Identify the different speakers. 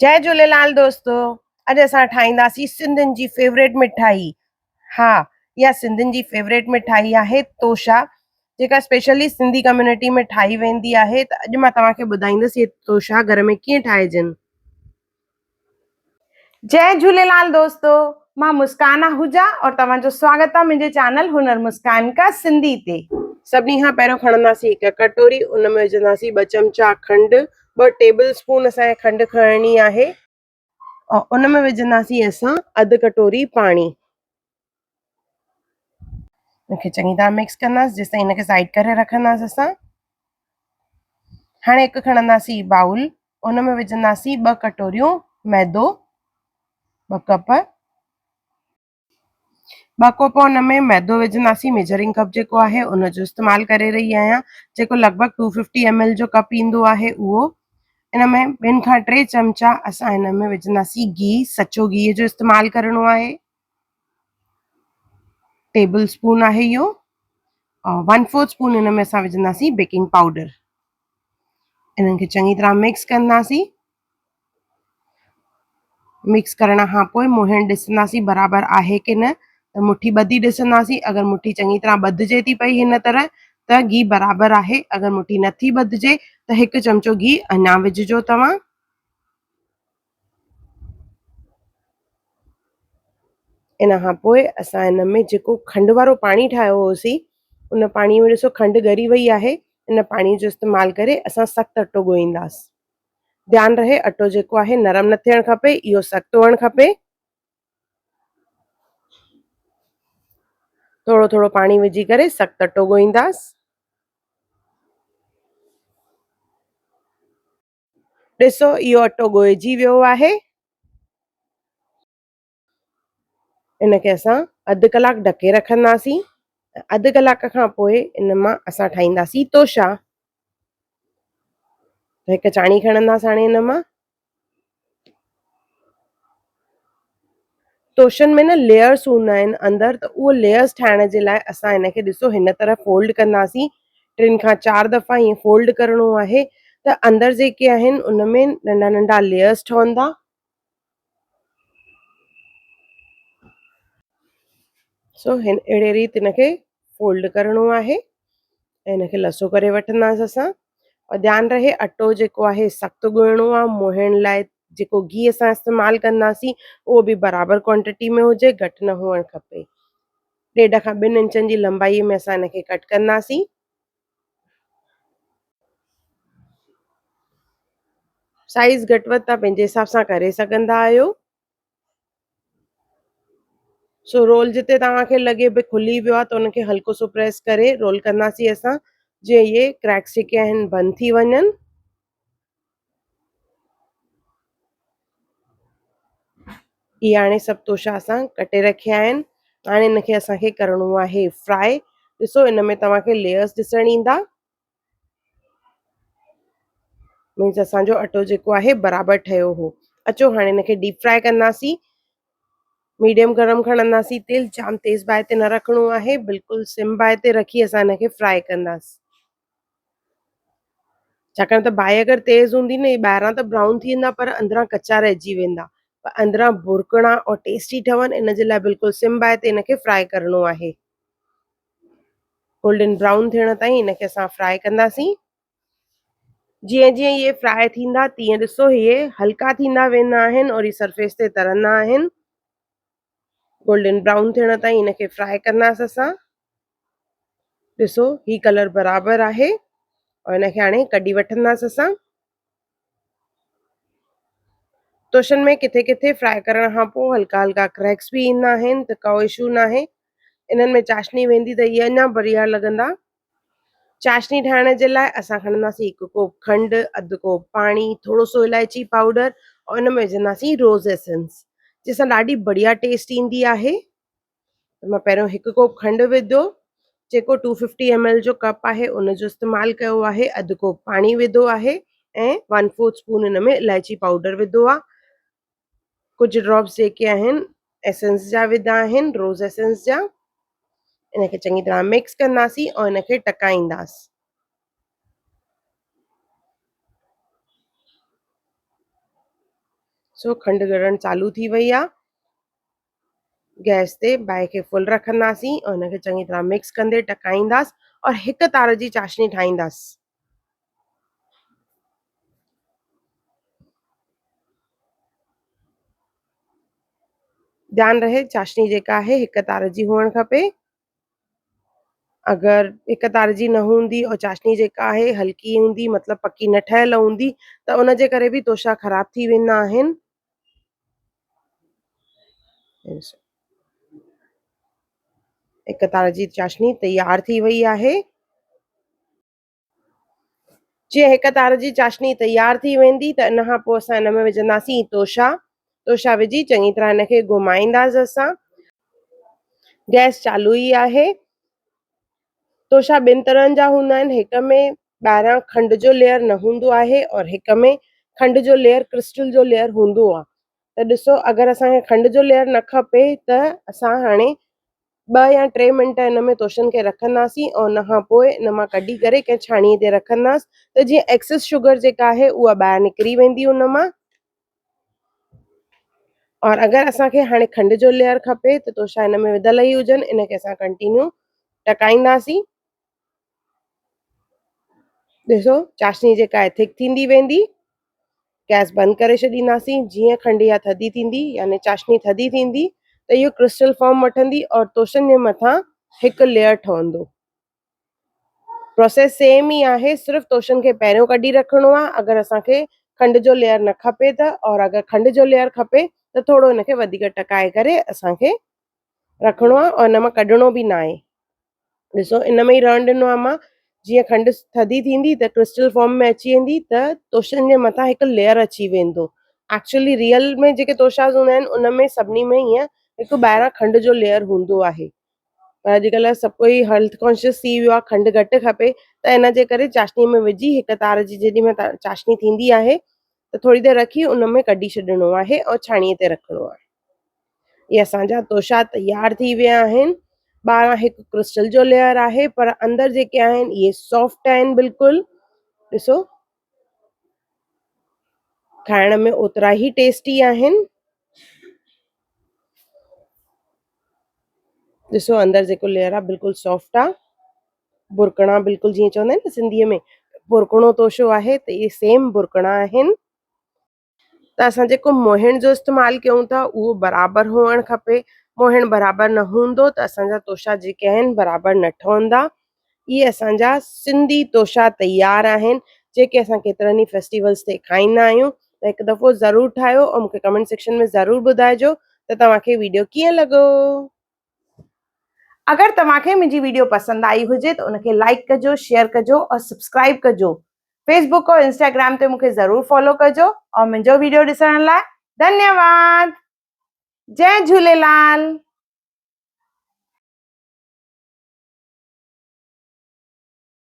Speaker 1: جئي جهوليلال دوستو اڄ اسان ٺاهينداسين سنڌين جي فيوريٽ مٺائي ها اها سنڌين جي فيوريٽ مٺائي آهي توشا جيڪا اسپيشلي سنڌي ڪميونٽي ۾ ٺاهي ويندي آهي ته اڄ مان توهان کي ٻڌائيندس اهي توشا گهر ۾ ڪيئن ٺاهجن. جئي جهوليلال دوستو مان مسڪان آهوجا اور توهان جو سواگت آ منهنجي چينل هنر مسڪان ڪا سنڌي تي. سڀني کان پهريون کڻنداسين هڪ ڪٽوري ان ۾ وجهنداسين ٻه چمچا کنڊ ٻه ٽيبل اسپون اسان کي کنڊ کڻڻي آهي. اور ان ۾ وجهنداسين اسان اڌ ڪٽوري پاڻي. ان کي چڱي طرح مڪس ڪنداسين جيستائين ان کي سائيڊ ڪري رکنداسين اسان. هاڻي هڪ کڻنداسين بائول ان ۾ وجهنداسين ٻه ڪٽوريون ميدو ٻه ڪپ ٻه ڪوپ ان ۾ ميدو وجهنداسين ميجرنگ ڪپ جيڪو آهي ان جو استعمال ڪري رهي آهيان جيڪو لڳ ڀڳ ٽو ففٽي ايم ايل جو ڪپ ايندو آهي اهو ان ۾ ٻن کان ٽي چمچا اسان ان ۾ وجهنداسين گيهه سچو گيهه جو استعمال ڪرڻو آهي ٽيبل اسپون آهي اهو اور ون فورٿ اسپون هن ۾ اسان وجهنداسين بيڪنگ پائوڊر انهن کي چڱي طرح مڪس ڪنداسين مڪس ڪرڻ کان پوء موهڻ ڏسنداسين برابر آهي ڪي نه ته مٺي ٻڌي ڏسنداسين اگر مٺي چڱي طرح ٻڌجي ٿي پئي هن طرح ته گيهه برابر آهي اگر مٺي نٿي ٻڌجي ته هڪ چمچو گيهه اڃا وجهجو توهان ان کان پوء اسان ان ۾ جيڪو کنڊ وارو پاڻي ٺاهيو هوسين ان پاڻي ۾ ڏسو کنڊ ڳري وئي آهي ان پاڻي جو استعمال ڪري اسان سخت اٽو ڳوهينداس ڌيان رهي اٽو جيڪو آهي نرم نه ٿيڻ کپي اهو سخت هئڻ کپي ٿورو ٿورو پاڻي وجهي ڪري سخت اٽو ڳوهينداس ڏسو اهو اٽو ڳوهجي ويو آهي. ان کي اسان اڌ ڪلاڪ ڍڪي رکنداسين. اڌ ڪلاڪ کان پوء ان مان اسان ٺاهينداسين توشا. هڪ چاڻي کڻنداسين هاڻي ان مان. توشن ۾ نه ليئرس هوندا آهن اندر ته اهو ليئرس ٺاهڻ جي لاء اسان هن کي ڏسو هن طرح فولڊ ڪنداسين ٽن کان چار دفعا ائين فولڊ ڪرڻو آهي ته اندر جيڪي آهن ان ۾ ننڍا ننڍا ليئرس ٺهندا. سو هن اهڙي ريت هن کي فولڊ ڪرڻو آهي ۽ هن کي لسو ڪري وٺنداسين اسان اور ڌيان رهي اٽو جيڪو آهي سخت ڳوهڻو آهي موهڻ لاء جيڪو گيهه اسان استعمال ڪنداسين اهو به برابر ڪوانٽٽي ۾ هجي گهٽ نه هئڻ کپي ڏيڍ کان ٻن انچن جي لمبائي ۾ اسان ان کي ڪٽ ڪنداسين سائز گهٽ وڌ تان پنهنجي حساب سان ڪري سگهندا آهيو سو رول جتي توهان کي لڳي به کلي ويو آهي ته ان کي هلڪو سو پريس ڪري رول ڪنداسين اسان جيئن اهي ڪريڪس جيڪي آهن بند ٿي وڃن. اهي هاڻي سڀ توشا اسان ڪٽي رکيا آهن هاڻي ان کي اسان کي ڪرڻو آهي فرائي ڏسو ان ۾ توهان کي ليئرس ڏسڻ ايندا مينس اسان جو اٽو جيڪو آهي برابر ٺهيو هو اچو هاڻي هن کي ڊيپ فرائي ڪنداسين ميڊيم گرم کڻنداسين تيل جام تيز باهه تي نه رکڻو آهي بلڪل سم باهه تي رکي اسان هن کي فرائي ڪنداسين ڇاڪاڻ ته باهه اگر تيز هوندي نه ٻاهران ته برائون ٿي ويندا پر اندران ڪچا رهجي ويندا پر اندران برڪڻا اور ٽيسٽي ٺهن ان جي لاء بلڪل سم باهه تي هن کي فرائي ڪرڻو آهي گولڊن برائون ٿيڻ تائين ان کي اسان فرائي ڪنداسين. جيئن جيئن اهي فرائي ٿيندا تيئن ڏسو اهي هلڪا ٿيندا ويندا آهن اور هي سرفيس تي ترندا آهن. گولڊن برائون ٿيڻ تائين ان کي فرائي ڪنداسين اسان. ڏسو هي ڪلر برابر آهي اور ان کي هاڻي ڪڍي وٺنداسين اسان. توشن ۾ ڪٿي ڪٿي فرائي ڪرڻ کان پوء هلڪا هلڪا ڪريڪس به ايندا آهن ته ڪو اشو ناهي انهن ۾ چاشني ويندي ته اهي اڃا بڙيا لڳندا. چاشني ٺاهڻ جي لاء اسان کڻنداسين هڪ ڪوپ کنڊ، اڌ ڪوپ پاڻي، ٿورو سو الائچي پائوڊر ۽ ان ۾ وجهنداسين روز ايسنس جنهن سان ڏاڍي بڙيا ٽيسٽ ايندي آهي. ته مان پهريون هڪ ڪوپ کنڊ وڌو جيڪو ٽو ففٽي ايم ايل جو ڪپ آهي ان جو استعمال ڪيو آهي اڌ ڪوپ پاڻي وڌو آهي ۽ ون فورٿ اسپون ان ۾ الائچي پائوڊر وڌو آهي ڪجهه ڊراپس جيڪي آهن ايسنس جا وڌا آهن روز ايسنس جا ان کي چڱي طرح مڪس ڪنداسين ۽ ان کي ٽڪائينداسين سو کنڊ ڳڙڻ چالو ٿي وئي آ. گئس تي باهه کي فل رکنداسين ۽ ان کي چڱي طرح مڪس ڪندي ٽڪائينداس اور هڪ تار جي چاشني ٺاهينداس. ڌيان رهي چاشني جيڪا آهي هڪ تار جي هئڻ کپي. اگر هڪ تار جي نه هوندي اور چاشني جيڪا آهي هلڪي هوندي مطلب پڪي نه ٺهيل هوندي ته ان جي ڪري به توشا خراب ٿي ويندا آهن. هڪ تار جي چاشني تيار ٿي وئي آهي. جيئن هڪ تار جي چاشني تيار ٿي ويندي ته ان کان پوء اسان ان ۾ وجهنداسين توشا. توشا وجهي چڱي طرح ان کي گهمائينداسين اسان. گئس چالو ئي آهي. توشا ٻن طرحن جا هوندا آهن، هڪ ۾ ٻاهران کنڊ جو ليئر نه هوندو آهي اور هڪ ۾ کنڊ جو ليئر ڪرسٽل جو ليئر هوندو آهي. ته ڏسو اگر اسان کي کنڊ جو ليئر نه کپي ته اسان هاڻي ٻه يا ٽي منٽ ان ۾ توشن کي رکنداسين ۽ ان کان پوء ان مان ڪڍي ڪري ڪنهن ڇاڻي تي رکنداس ته جيئن ايڪسس شگر جيڪا آهي اها ٻاهر نڪري ويندي ان مان. اور اگر اسان کي هاڻي کنڊ جو ليئر کپي ته توشا ان ۾ وڌل ئي هجن ان کي اسان ڪنٽينيو ٽڪائينداسين. ڏسو چاشني جيڪا آهي ٿڪ ٿيندي ويندي. گئس بند ڪري ڇڏينداسين جيئن کنڊ اها ٿڌي ٿيندي يعني چاشني ٿڌي ٿيندي ته اهو ڪرسٽل فارم وٺندي اور توشن جي مٿان هڪ ليئر ٺهندو. پروسيس سيم ئي آهي صرف توشن کي پهريون ڪڍي رکڻو آهي اگر اسان کي کنڊ جو ليئر نه کپي ته اور اگر کنڊ جو ليئر کپي ته ٿورو ان کي وڌيڪ ٽڪائي ڪري اسان کي رکڻو آهي اور ان مان ڪڍڻو به ناهي. ڏسو ان ۾ ئي رهڻ ڏنو آهي مان جيئن کنڊ ٿڌي ٿيندي ته ڪرسٽل فارم ۾ اچي ويندي ته توشن جي مٿان هڪ ليئر اچي ويندو ايڪچولي ريئل ۾ جيڪي توشاز هوندا آهن ان ۾ سڀني ۾ ائين هڪ ٻاهران کنڊ جو ليئر هوندو آهي پر اڄڪلهه سڀ ڪوئي هيلٿ ڪانشيس ٿي ويو آهي کنڊ گهٽ کپي ته ان جي ڪري چاشني ۾ وجهي هڪ تار جي جيڏي مهل چاشني ٿيندي آهي ته ٿوري دير رکي ان ۾ ڪڍي ڇڏڻو آهي ۽ ڇاڻي تي رکڻو آهي اهي اسان جا توشا تيار ٿي ويا آهن. ٻاهران هڪ ڪرسٽل جو ليئر آهي پر اندر جيڪي آهن اهي سافٽ آهن بلڪل ڏسو کائڻ ۾ اوترا ئي ٽيسٽي آهن. ڏسو اندر جيڪو ليئر آهي بلڪل سافٽ آهي. برڪڻا بلڪل جيئن چوندا آهن نه سنڌيء ۾ برڪڻو توشو آهي ته اهي سيم برڪڻا آهن. ته اسان جيڪو موهڻ جو استعمال ڪيون ٿا اهو برابر هئڻ کپي موهڻ برابر نه هوندو ته اسان جا توشا جيڪي آهن برابر نه ٺهندا اهي اسان جا سنڌي توشا تيار آهن جيڪي اسان ڪيترن ئي فيسٽيولز تي کائيندا آهيون ته هڪ دفعو ضرور ٺاهيو ۽ مونکي ڪمينٽ سيڪشن ۾ ضرور ٻڌائجو ته توهان کي ويڊيو ڪيئن لڳو. اگر توهان کي منهنجي ويڊيو پسند آئي هجي ته ان کي لائيڪ ڪجو، شيئر ڪجو اور سبسڪرائيب ڪجو. فيس بڪ اور انسٽاگرام تي مون کي ضرور فالو ڪجو اور منهنجو ويڊيو ڏسڻ لاء ڌنيواد. جئي جهوليلال.